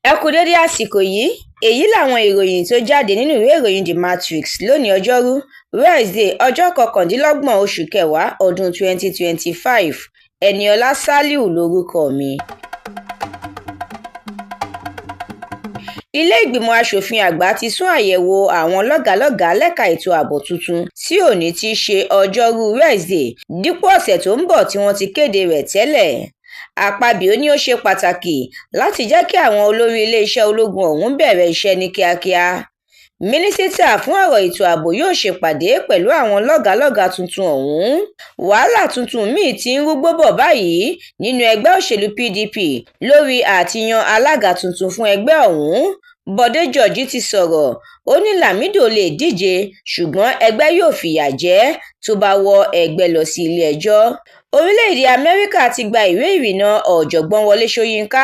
Ẹ kú dédé àsìkò yìí. Èyí làwọn ìròyìn tó jáde nínú ìwé ìròyìn The Matrix lónìí, Ọjọ́rú Wednesday, ọjọ́ 29 oṣù kẹwàá ọdún 2025. Eniola Saliu lórúkọ mi. Ilé ìgbìmọ̀ asòfin àgbà ti sún àyẹ̀wò àwọn lọ́gàálọ́gàá lẹ́ka ètò ààbò tuntun sí òní tí í ṣe Ọjọ́rú Wednesday dípò ọ̀sẹ̀ tó ń bọ̀ tí wọ́n ti kéde rẹ̀ tẹ́lẹ̀. Akpabio ní ó ṣe pàtàkì láti jẹ́ kí àwọn olórí iléeṣẹ́ ológun ọ̀hún bẹ̀rẹ̀ iṣẹ́ ní kíákíá. Mínísítà fún ọ̀rọ̀ ètò ààbò yóò ṣèpàdé pẹ̀lú àwọn lọ́gàálọ́gàá tuntun ọ̀hún. Wàhálà tuntun míì ti ń rúgbó bọ̀ báyìí nínú ẹgbẹ́ òṣèlú PDP lórí àtìyàn alága tuntun fún ẹgbẹ́ ọ̀hún. Bọ̀dé George ti sọ̀rọ̀, ó ní Lamido lè díje ṣùgbọ́n ẹgbẹ́ yóò fìyà jẹ ẹ́ tó bá wọ ẹgbẹ́ lọ sí ilé-ẹjọ́. Orílẹ̀-èdè Amẹ́ríkà ti gba ìwé ìrìnnà Ọ̀jọ̀gbọ́n Wọlé Ṣóyínká,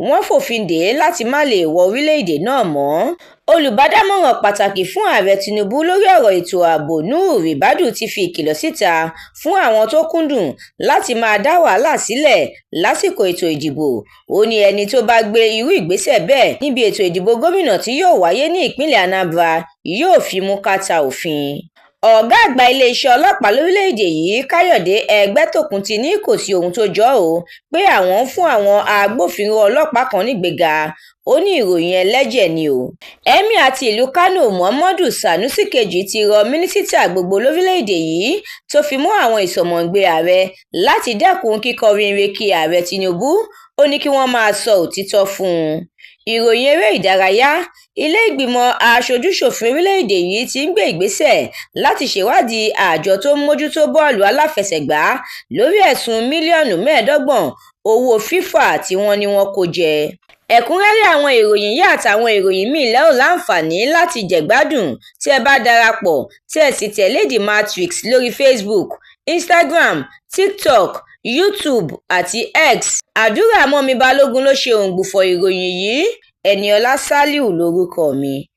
wọ́n fòfin dè é láti má lè wọ orílẹ̀-èdè náà mọ́. Olùbádámọ̀ràn pàtàkì fún Ààrẹ Tinubu lórí ọ̀rọ̀ ètò ààbò Nuhu Ribadu ti fi ìkìlọ̀ síta fún àwọn tó kúndùn láti máa dá wàhálà sílẹ̀ lásìkò ètò ìdìbò. Ó ní ẹni tó bá gbé irú ìgbésẹ̀ bẹ́ẹ̀ níbi ètò ìdìbò gómìnà tí yóò wáyé ní ìpínlẹ̀ Anambra yóò fimú kàtà òfin. Ọ̀gá àgbà iléeṣẹ́ ọlọ́pàá lórílẹ̀‐èdè yìí, Káyọ̀dé Ẹgbẹ́tókun, ti ní kò sí ohun tó jọ ọ́ pé àwọn ń fún àwọn agbófinró ọlọ́pàá kan nígbéga. Ó ní ìròyìn ẹlẹ́jẹ̀ ni o. Emir ti ìlú Kánò Muhammadu Sanusi Kejì ti rọ mínísítà gbogbo lórílẹ̀‐èdè yìí tó fi mọ́ àwọn ìsọ̀mọ̀ǹgbẹ ààrẹ láti dẹ́kun kíkọrin ire kí Ààrẹ Tinubu. Ó ní kí wọ́n máa sọ òtítọ́ fún un. Ìròyìn eré ìdárayá. Ilé ìgbìmọ̀ aṣojú-ṣòfin orílẹ̀-èdè yìí ti ń gbé ìgbésẹ̀ láti ṣèwádìí àjọ tó ń mójútó bọ́ọ̀lù aláfẹsẹ̀gbá lórí ẹ̀sùn mílíọ̀nù 25 owó FIFA tí wọ́n ní wọ́n kó jẹ. Ẹ̀kúnrẹ́rẹ́ àwọn ìròyìn yìí àtàwọn ìròyìn míì lẹ́ ò láǹfààní láti jẹ̀gbádùn tí ẹ bá darapọ̀ tí ẹ sì tẹ̀lé The Matrix lórí Facebook, Instagram, TikTok, YouTube àti X. Àdúrà mọ́mi Balógun ló ṣe òǹgbùfọ̀ ìròyìn yìí. Eniola Saliu lórúkọ mi.